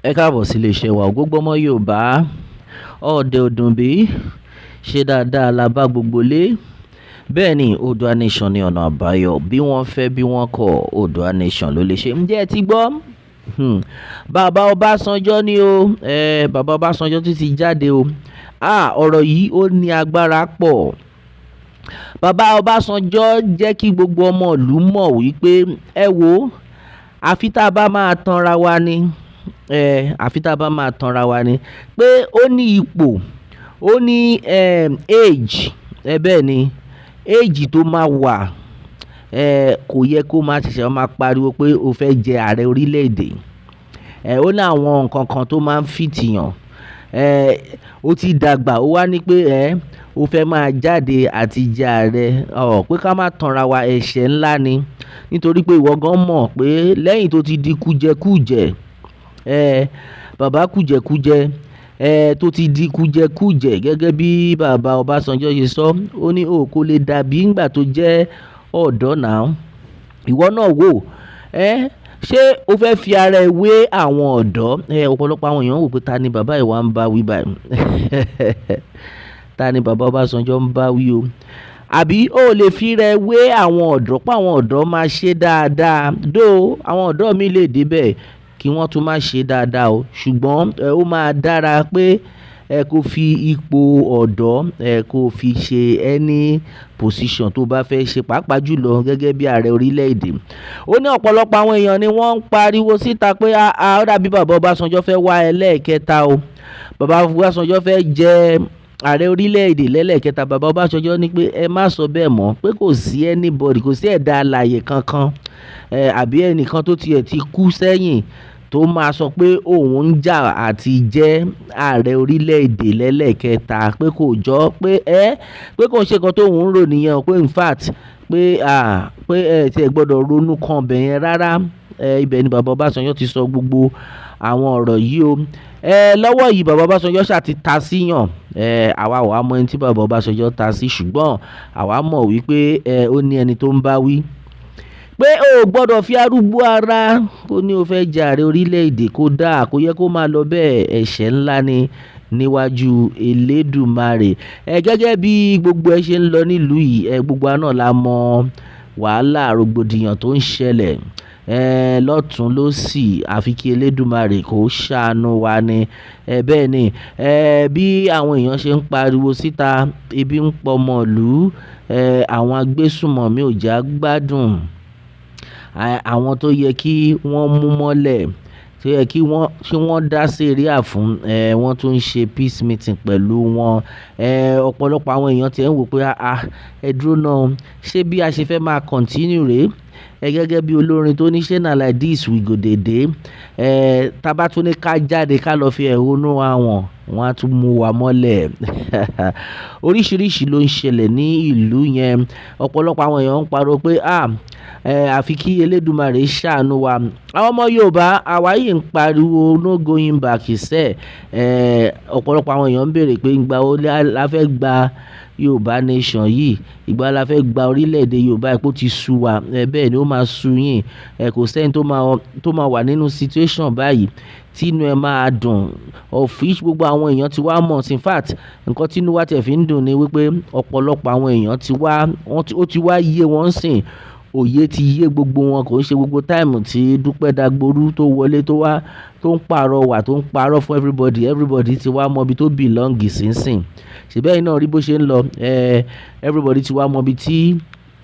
Ẹ káàbọ̀ sí iléeṣẹ́ wa. Gbogbo ọmọ Yorùbá, ọ̀dẹ̀ òdùnbí, ṣe dáadáa la bá gbogbo lé. Bẹ́ẹ̀ ni, Oòduà Nation ní ọ̀nà àbáyọ. Bí wọ́n fẹ́ bí wọ́n kọ̀, Oòduà Nation ló lè ṣe. Ǹjẹ́ ẹ ti gbọ́? Bàbá Ọbásanjọ́ ni o. Bàbá Ọbásanjọ́ tún ti jáde o. Ah, ọ̀rọ̀ yìí ó ní agbára pọ̀. Bàbá Ọbásanjọ́ jẹ́ kí gbogbo ọmọ ìlú mọ̀ wípé ẹ wo, àfi tá a bá máa tanra wa ni. Àfi tá a bá máa tanra wa ni. Pé ó ní ipò, ó ní age. Bẹ́ẹ̀ ni, age tó máa wà, kò yẹ kó máa ṣẹ̀ṣẹ̀ máa pariwo pé o fẹ́ jẹ ààrẹ orílẹ̀-èdè. Ó ní àwọn nǹkan kan tó máa ń fit yàn. Ó ti dàgbà, ó wá ní pé o fẹ́ máa jáde àti jẹ ààrẹ. Ọ̀ pé ká má tanra wa, ẹ̀ṣẹ̀ ńlá ni. Nítorí pé ìwọ gan mọ̀ pé lẹ́yìn tó ti di kújẹkújẹ, bàbá kújẹkújẹ, tó ti di kújẹkújẹ gẹ́gẹ́ bí bàbá Ọbásanjọ́ ṣe sọ, ó ní o kò lè dàbí ìgbà tó jẹ́ ọ̀dọ́ now. Ìwọ náà wò, ṣé o fẹ́ fi ara ẹ wé àwọn ọ̀dọ́? Ọ̀pọ̀lọpọ̀ àwọn èèyàn wò pé ta ni bàbá yìí wá ń bá wí báyìí? Ta ni bàbá Ọbásanjọ́ ń bá wí o? Àbí o lè fi rẹ wé àwọn ọ̀dọ́ pé àwọn ọ̀dọ́ máa ṣe dáadáa? Though àwọn ọ̀dọ́ mi lè dé bẹ́ẹ̀ kí wọ́n tún máa ṣe dáadáa o. Ṣùgbọ́n ó máa dára pé ẹ kó fi ipò ọ̀dọ́, ẹ kó fi ṣe any position tó bá fẹ́ ṣe, pàápàá jùlọ gẹ́gẹ́ bí ààrẹ orílẹ̀-èdè. Ó ní ọ̀pọ̀lọpọ̀ àwọn èèyàn ni wọ́n ń pariwo síta pé àá, ó dàbí bàbá Ọbásanjọ́ fẹ́ wá ẹlẹ́ẹ̀kẹta o. Bàbá Ọbásanjọ́ fẹ́ jẹ ààrẹ orílẹ̀-èdè lẹ́lẹ́kẹta. Bàbá Ọbásanjọ́ ní pé ẹ má sọ bẹ́ẹ̀ mọ́, pé kò sí anybody, kò sí ẹ̀dá alààyè kankan, àbí ẹnìkan tó ti ẹ̀ ti kú sẹ́yìn tó máa sọ pé òun ń jà àti jẹ́ ààrẹ orílẹ̀-èdè lẹ́lẹ́kẹta, pé kò jọ pé pé kò ṣe nǹkan tó ń rò nìyẹn o, pé in fact pé à pé ẹ tí ẹ gbọdọ̀ ronú kan bẹ̀ yẹn rárá. Ibẹ̀ ni bàbá Ọbásanjọ́ ti sọ gbogbo àwọn ọ̀rọ̀ yìí o. Lọ́wọ́ yìí, bàbá Ọbásanjọ́ ṣà ti ta sí yàn. Àwa ò wá mọ ẹni tí bàbá Ọbásanjọ́ ta sí, ṣùgbọ́n àwa mọ̀ wípé ó ní ẹni tó ń bá wí pé o ò gbọdọ̀ fi arúgbó ara kó ní o fẹ́ jẹ ààrẹ orílẹ̀-èdè, kó dáa, kó yẹ kó máa lọ bẹ́ẹ̀. Ẹ̀ṣẹ̀ ńlá ni níwájú Elédùmarè. Gẹ́gẹ́ bí gbogbo ẹ ṣe ń lọ nílùú yìí, gbogbo wa náà la mọ wàhálà, rògbòdìyàn tó ń ṣẹlẹ̀ lọ́tùn lósì, àfi kí Elédùmarè kó ṣàánú wa ni. Bẹ́ẹ̀ ni, bí àwọn èèyàn ṣe ń pariwo síta, ebi ń pọmọ ìlú, àwọn agbésùnmọ̀mí ò jẹ́ á gbádùn. Àwọn tó yẹ kí wọ́n mú mọ́lẹ̀, tó yẹ kí wọ́n dá sẹ̀ríà fún, wọ́n tún ń ṣe peace meeting pẹ̀lú wọn. Ọ̀pọ̀lọpọ̀ àwọn èèyàn tí ẹ̀ ń wò pé àá, ẹ dúró náà, ṣé bí a ṣe fẹ́ máa continue rè? Gẹ́gẹ́ bí olórin tó ní ṣé na like this we go dey dey. Tá bá tún ní ká jáde ká lọ fi ẹ̀hónú wa hàn, wọ́n á tún mú wa mọ́lẹ̀. Oríṣìíríṣìí ló ń ṣẹlẹ̀ ní ìlú yẹn. Ọ̀pọ̀lọpọ̀ àwọn èèyàn ń pariwo pé à, àfi kí Elédùmarè ṣàánú wa. Àwọn ọmọ Yorùbá, àwa yìí ń pariwo no going back sẹ́. Ọ̀pọ̀lọpọ̀ àwọn èèyàn ń béèrè pé ìgbà wo la fẹ́ gba Yorùbá Nation yìí? Ìgbà wo la fẹ́ gba orílẹ̀-èdè Yorùbá? Pé ó ti sú wa. Bẹ́ẹ̀ ni, ó máa sú yín. Kò sí ẹni tó máa wà nínú situation báyìí tí inú ẹ máa dùn. Of which gbogbo àwọn èèyàn ti wá mọ̀. In fact, nǹkan tí inú wa tiẹ̀ fi ń dùn ni wípé ọ̀pọ̀lọpọ̀ àwọn èèyàn ti wá, ó ti wá yé wọn sìn. Òye ti yé gbogbo wọn. Kò ń ṣe gbogbo time tí Dúpẹ́ Dagboru tó wọlé, tó wá tó ń pàrọwà, tó ń parọ́ fún everybody. Everybody ti wá mọ ibi tó belong sínsìn. Ṣé bẹ́ẹ̀ náà rí bó ṣe ń lọ? Everybody ti wá mọ ibi tí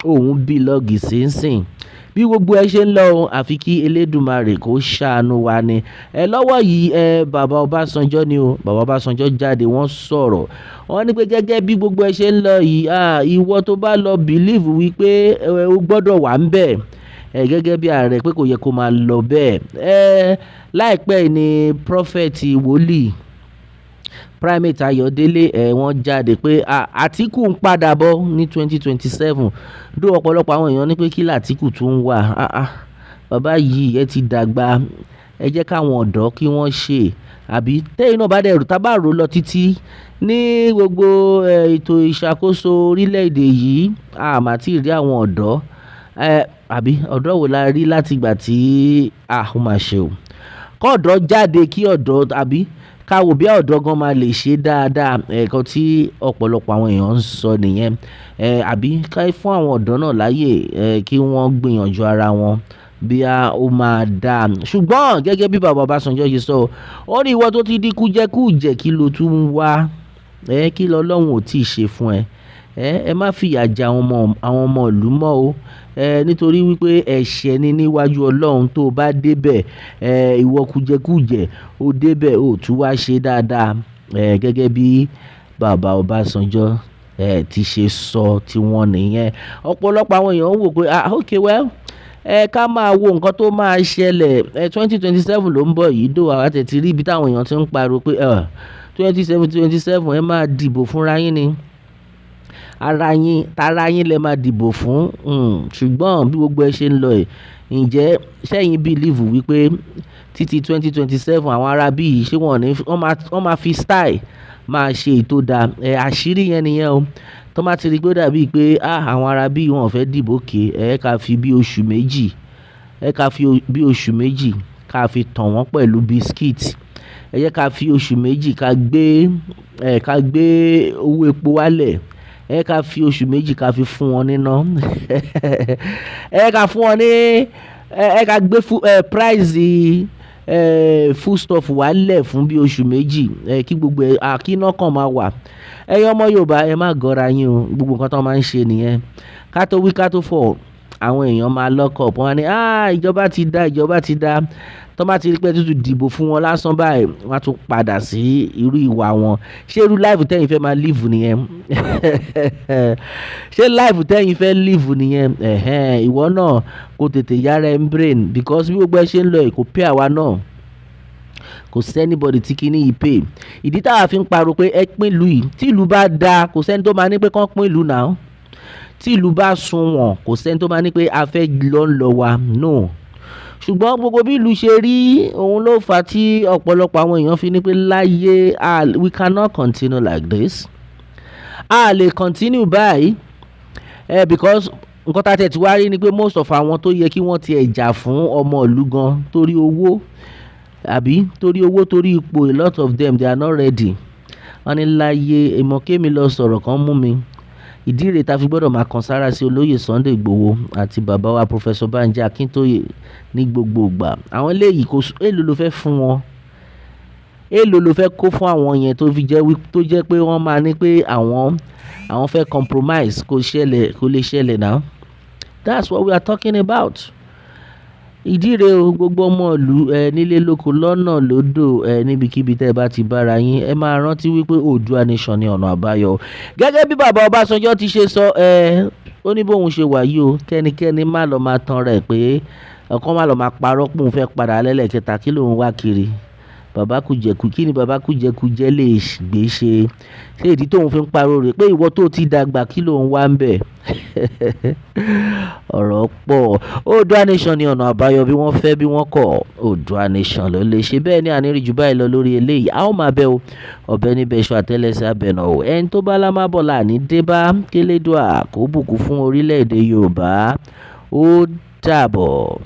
òun belong sínsìn. Bí gbogbo ẹ ṣe ń lọ o, àfi kí Elédùmarè kó ṣàánú wa ni. Lọ́wọ́ yìí, bàbá Ọbásanjọ́ ni o. Bàbá Ọbásanjọ́ jáde, wọ́n sọ̀rọ̀. Wọ́n ní pé gẹ́gẹ́ bí gbogbo ẹ ṣe ń lọ yìí, à, ìwọ tó bá lọ believe wípé o gbọdọ̀ wà níbẹ̀, gẹ́gẹ́ bí ààrẹ, pé kò yẹ kó máa lọ bẹ́ẹ̀. Láìpẹ́ yìí ni prophet, wòlíì Primate Ayọ̀délé, wọ́n jáde pé Àtíkù ń padà bọ̀ ní 2027. Though ọ̀pọ̀lọpọ̀ àwọn èèyàn ní pé kí l'Àtíkù tún ń wà. Ah ah, bàbá yìí, ẹ ti dàgbà. Ẹ jẹ́ káwọn ọ̀dọ́ kí wọ́n ṣe. Àbí tẹ́yìn náà bá dẹ̀ rò, tá bá rò lọ títí ní gbogbo ètò ìṣàkóso orílẹ̀-èdè yìí, a máa tí rí àwọn ọ̀dọ́. Àbí ọ̀dọ́ wo la rí láti ìgbà tí a ó máa ṣe o. Kọ́dọ̀ jáde kí ọ̀dọ́ àbí ká wò bí ọ̀dọ́ gan máa lè ṣe dáadáa. Ẹ̀ẹ̀kan tí ọ̀pọ̀lọpọ̀ àwọn èèyàn ń sọ nìyẹn. Àbí ká fún àwọn ọ̀dọ́ náà láàyè, kí wọ́n gbìyànjú ara wọn bí a ó máa dáa. Ṣùgbọ́n gẹ́gẹ́ bí bàbá Ọbásanjọ́ ṣe sọ, ó ní ìwọ tó ti di kújẹkújẹ kí lo tún ń wá? Kí lọlọ́run ò tíì ṣe fún ẹ? Ẹ má fìyà jẹ àwọn ọmọ ìlú mọ́ o. Nítorí wípé ẹ̀ṣẹ̀ ni níwájú Ọlọ́run tó bá dé bẹ̀, ìwọ kújẹkújẹ ó dé bẹ̀ ó tún wá ṣe dáadáa. Gẹ́gẹ́ bí bàbá Ọbásanjọ́, ti ṣe sọ tí wọ́n nìyẹn. Ọ̀pọ̀lọpọ̀ àwọn èèyàn ń wò pé, ah, okay, well, ká máa wo nǹkan tó máa ṣẹlẹ̀. 2027 ló ń bọ̀ yìí, though àwa tẹ̀ ti rí ibi tí àwọn èèyàn tí ń pariwo pé, 2027 ẹ máa dìbò fúnra yín ni. Ara yín, tara yín lẹ máa dìbò fún. Ṣùgbọ́n bí gbogbo ẹ ṣe ń lọ yìí, ǹjẹ́ ṣẹ́yìn believe wípé títí 2027 àwọn ará bí yìí ṣé wọ́n ò ní, wọ́n máa fi style máa ṣe ètò dá. Àṣírí yẹn nìyẹn o. Tí wọ́n bá ti rí pé ó dàbí pé, ah, àwọn ará bí wọ́n ò fẹ́ dìbò okay, ẹ ká fi bí oṣù méjì, ẹ ká fi bí oṣù méjì ká fi tàn wọ́n pẹ̀lú biscuit. Ẹ jẹ́ ká fi oṣù 2 ká gbé owó epo wálẹ̀. Ẹ ká fi oṣù 2 ká fi fún wọn níná. Ẹ ká fún wọn ní, ẹ ká gbé price, foodstuff wálẹ̀ fún bí oṣù 2, kí gbogbo ẹ, kí iná kan máa wà. Ẹ̀yin ọmọ Yorùbá, ẹ má gọra yín o. Gbogbo nǹkan tó máa ń ṣe nìyẹn. Ká tó wí ká tó fọ̀, àwọn èèyàn máa lock up. Wọ́n á ní, ah, ìjọba ti dá, ìjọba ti dá. Tí wọ́n bá ti rí pé tútù dìbò fún wọn lásán báyìí, wọ́n á tún padà sí irú ìwà wọn. Ṣé irú life tẹ́yin fẹ́ máa live nìyẹn? Ṣé life tẹ́yin fẹ́ live nìyẹn? Ẹ̀hẹn, ìwọ náà kó tètè yára ẹ brain because bí gbogbo ẹ ṣe ń lọ yìí kò pay àwa náà. Kò sí anybody tí kíní yìí pay. Ìdí tí àwa fi ń pariwo pé ẹ pín ìlú yìí, tí ìlú bá da, kò sí ẹni tó máa ní pé kí wọ́n pín ìlú now. Tí ìlú bá sunwọ̀n, kò sí ẹni tó máa ní pé a fẹ́ lọ ń lọ wa. No. Ṣùgbọ́n gbogbo bí ìlú ṣe rí, òun ló fà á tí ọ̀pọ̀lọpọ̀ àwọn èèyàn fi ní pé láyé, ah, we cannot continue like this. A lè continue báyìí. Because nǹkan tí a ti wá rí ni pé most of àwọn tó yẹ kí wọ́n ti ẹ̀ jà fún ọmọ ìlú gan torí owó àbí torí owó, torí ipò, a lot of them, they are not ready. Wọ́n ní láyé, èmọ̀ kémi lọ sọ̀rọ̀ kan mú mi. Ìdí rèé ta fi gbọ́dọ̀ máa kan sára sí olóyè Sunday Igboho àti bàbá wa Professor Banji Akintoye ní gbogbo ìgbà. Àwọn eléyìí kò èló ló fẹ́ fún wọn? Èló ló fẹ́ kó fún àwọn yẹn tó fi jẹ́ wí, tó jẹ́ pé wọ́n máa ní pé àwọn fẹ́ compromise? Kò ṣẹlẹ̀, kò lè ṣẹlẹ̀ now. That's what we are talking about. Ìdí rèé o, gbogbo ọmọ ìlú, nílé lóko lọ́nà lódò, níbikíbi tí ẹ bá ti bá ara yín, ẹ máa rántí wípé Oòduà Nation ní ọ̀nà àbáyọ. Gẹ́gẹ́ bí bàbá Ọbásanjọ́ ti ṣe sọ, ó ní bóun ṣe wà yìí o, kẹ́nikẹ́ni má lọ máa tan rẹ̀ pé ọ̀kan má lọ máa parọ́ pé òun fẹ́ padà lẹ́lẹ̀kẹta kí lòun wá kiri. Bàbá kújẹkù, kí ni bàbá kújẹkújẹ lè gbé ṣe? Ṣé ìdí tóun fi ń pariwo rè pé ìwọ tó ti dàgbà kí lòun wá ń bẹ̀? Ọ̀rọ̀ pọ̀. Oòduà Nation ní ọ̀nà àbáyọ bí wọ́n fẹ́ bí wọ́n kọ̀. Oòduà Nation ló lè ṣe bẹ́ẹ̀ ní àníri jù báyìí lọ lórí eléyìí. A ó máa bẹ́ o. Ọ̀bẹ níbẹ̀ iṣu àtẹ́lẹsẹ̀ abẹ̀nà o. Ẹni tó bá lá má bọ̀ là ní dé bá kélédùà kó bùkún fún orílẹ̀ èdè Yorùbá. Ó dàbọ̀.